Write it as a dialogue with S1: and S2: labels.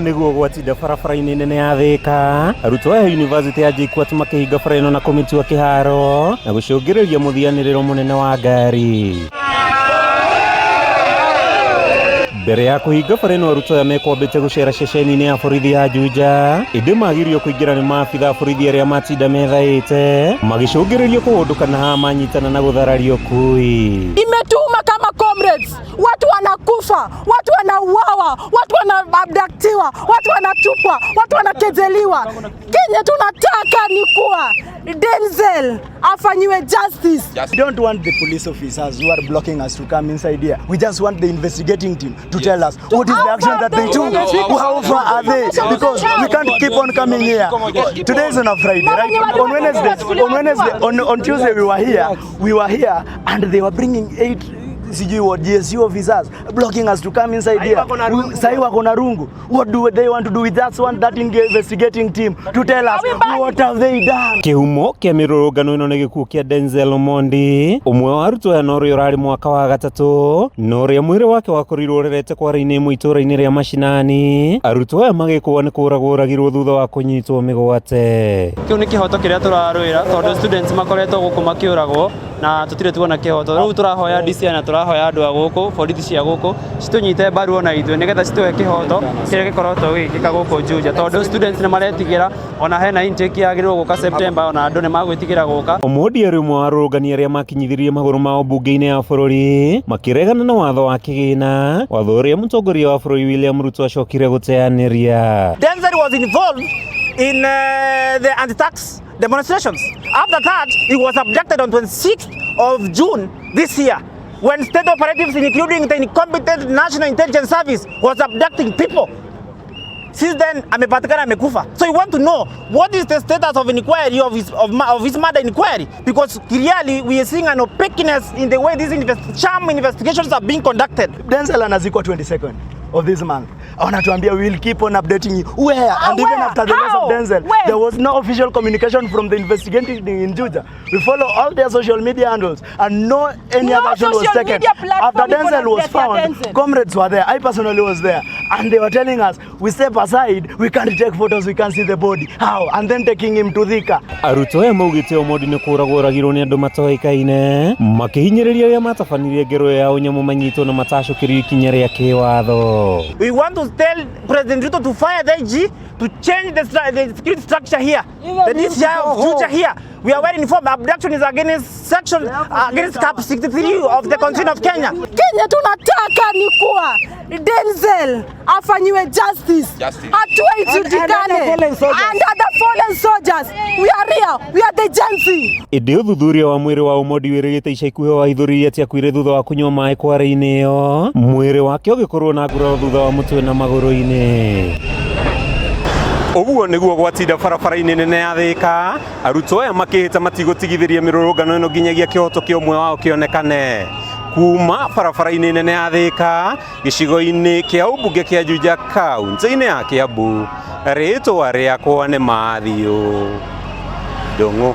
S1: Nĩguo gwatinda barabara-inĩ nene ya Thĩka, arutwo a yunivasĩtĩ ya JKUAT makĩhinga bara ĩno na kũmĩtua kĩharo na gũcũngĩrĩria mũthianĩrĩro mũnene wa ngari. Mbere ya kũhinga bara ĩno arutwo aya mekwambĩte gũcera ceceni-inĩ ya borithi ya Juja, ĩndĩ magirio kũingĩra nĩ maabitha a borithi arĩa matinda methaĩte, magĩcũngĩrĩrio kũhũndũka na haha manyitana na gũthararia ũkui.
S2: Imetuma kama comrades, watu wanakufa, watu wanauawa, watu wanaabductiwa, watu wanatupwa, watu wanakejeliwa. Kenye tunataka ni kuwa Denzel afanyiwe justice.
S3: We don't want the police officers who are blocking us to come inside here. We just want the investigating team to tell us what is the action that they took. How far are they? Because we can't keep on coming here. Today is on a Friday, right? On Wednesday, on Tuesday we were here. We were here and they were bringing eight sijui what GSU officers blocking us to come inside here. Sahi wako na rungu. What do they want to do with that one, that investigating team to tell us what have they done?
S1: Kĩhumo kĩa mĩrũrũngano ĩno nĩ gĩkuũ kĩa Denzel Omondi, ũmwe wa arutwo aya na ũrĩa ũrarĩ mwaka wa gatatũ, na ũrĩa mwĩrĩ wake wakorirwo ũrerete kware-inĩ ĩmwe itũũra-inĩ rĩa Mashinani. Arutwo aya magĩkũa nĩ kũragwo oragirwo thutha wa kũnyitwo mĩgwate.
S4: Kĩu nĩ kĩhoto kĩrĩa tũrarũĩra tondũ students makoretwo gũkũ makĩũragwo na tũtirĩ tuona kĩhoto. Rĩu tũrahoya DCI na tũrahoya andũ a gũkũ, borithi cia gũkũ citũnyite mbaru ona ithuĩ nĩgetha citũhe kĩhoto kĩrĩa gĩkoretwo gĩgĩkĩka gũkũ Juja, tondũ students nĩ maretigĩra ona hena intake yagĩrĩirwo gũka September, ona andũ nĩ magwĩtigĩra gũka.
S1: Omondi arĩ ũmwe wa arũrũngani arĩa makinyithirie magũrũ mao mbunge-inĩ ya bũrũri makĩregana na watho wa kĩgĩna, watho ũrĩa mũtongoria wa bũrũri William Ruto acokire gũteanĩria.
S5: Denzel was involved in the anti-tax demonstrations. After that, he was abducted on 26th of June this year, when state operatives, including the incompetent National Intelligence Service, was abducting people. Since then, amepatikana amekufa. So you want to know what is the status of inquiry of his murder inquiry, because clearly we are seeing an opaqueness in the way these sham investigations are being conducted.
S3: Denzel anazikwa 22nd of this month. Wanatuambia, "We will keep on updating you." Where? And even
S2: Where?
S3: After the loss
S2: How?
S3: Of Denzel,
S2: When?
S3: There was no official communication from the investigating team in Juja. We follow all their social media handles and no any
S2: No
S3: other action was
S2: social
S3: taken.
S2: Media platform
S3: After
S2: iko na
S3: Denzel was
S2: update ya
S3: found,
S2: Denzel.
S3: Comrades were there. I personally was there. And they were telling us, "We step aside, we can't take photos, we can't see the body." How? And then taking him to Thika.
S1: Arutwo aya maugĩte Omondi nĩ kũragwo oragirwo nĩ andũ matoĩkaine makĩhinyĩrĩria arĩa matabanirie ngero ĩyo ya ũnyamũ manyitwo na matacũkĩrio ikinya rĩa kĩwatho.
S5: We want to tell President Ruto to fire the IG, to change the security structure here. The DCI of Juja here. We are well informed. Abduction is against section, against Cap 63 of the Constitution of Kenya.
S2: Kenye tunataka ni kuwa Denzel afanyiwe justice, hatua ijulikane, and other fallen soldiers. We are here, we are the Gen Z.
S1: Ĩndĩ ũthuthuria wa mwĩrĩ wa Omondi wĩrĩgĩte ica ikuhĩ wahithũririe atĩ akuire thutha wa kũnyua maĩ kware-inĩ ĩyo, mwĩrĩ wake ũgĩkorwo na nguraro thutha wa mũtwe na magũrũ-inĩ. Ũguo nĩguo gwatinda barabara-inĩ nene ya Thĩka, arutwo aya makĩhĩta matigũtigithĩria mĩrũrũngano ĩno nginyagia kĩhoto kĩa ũmwe wao kĩonekane. Kuma barabara-inĩ nene ya Thĩka, gĩcigo-inĩ kĩa ũmbunge kĩa Juja, kaunti-inĩ ya Kiambu, rĩtwa rĩakwa nĩ Mathiũ Ndũng'ũ.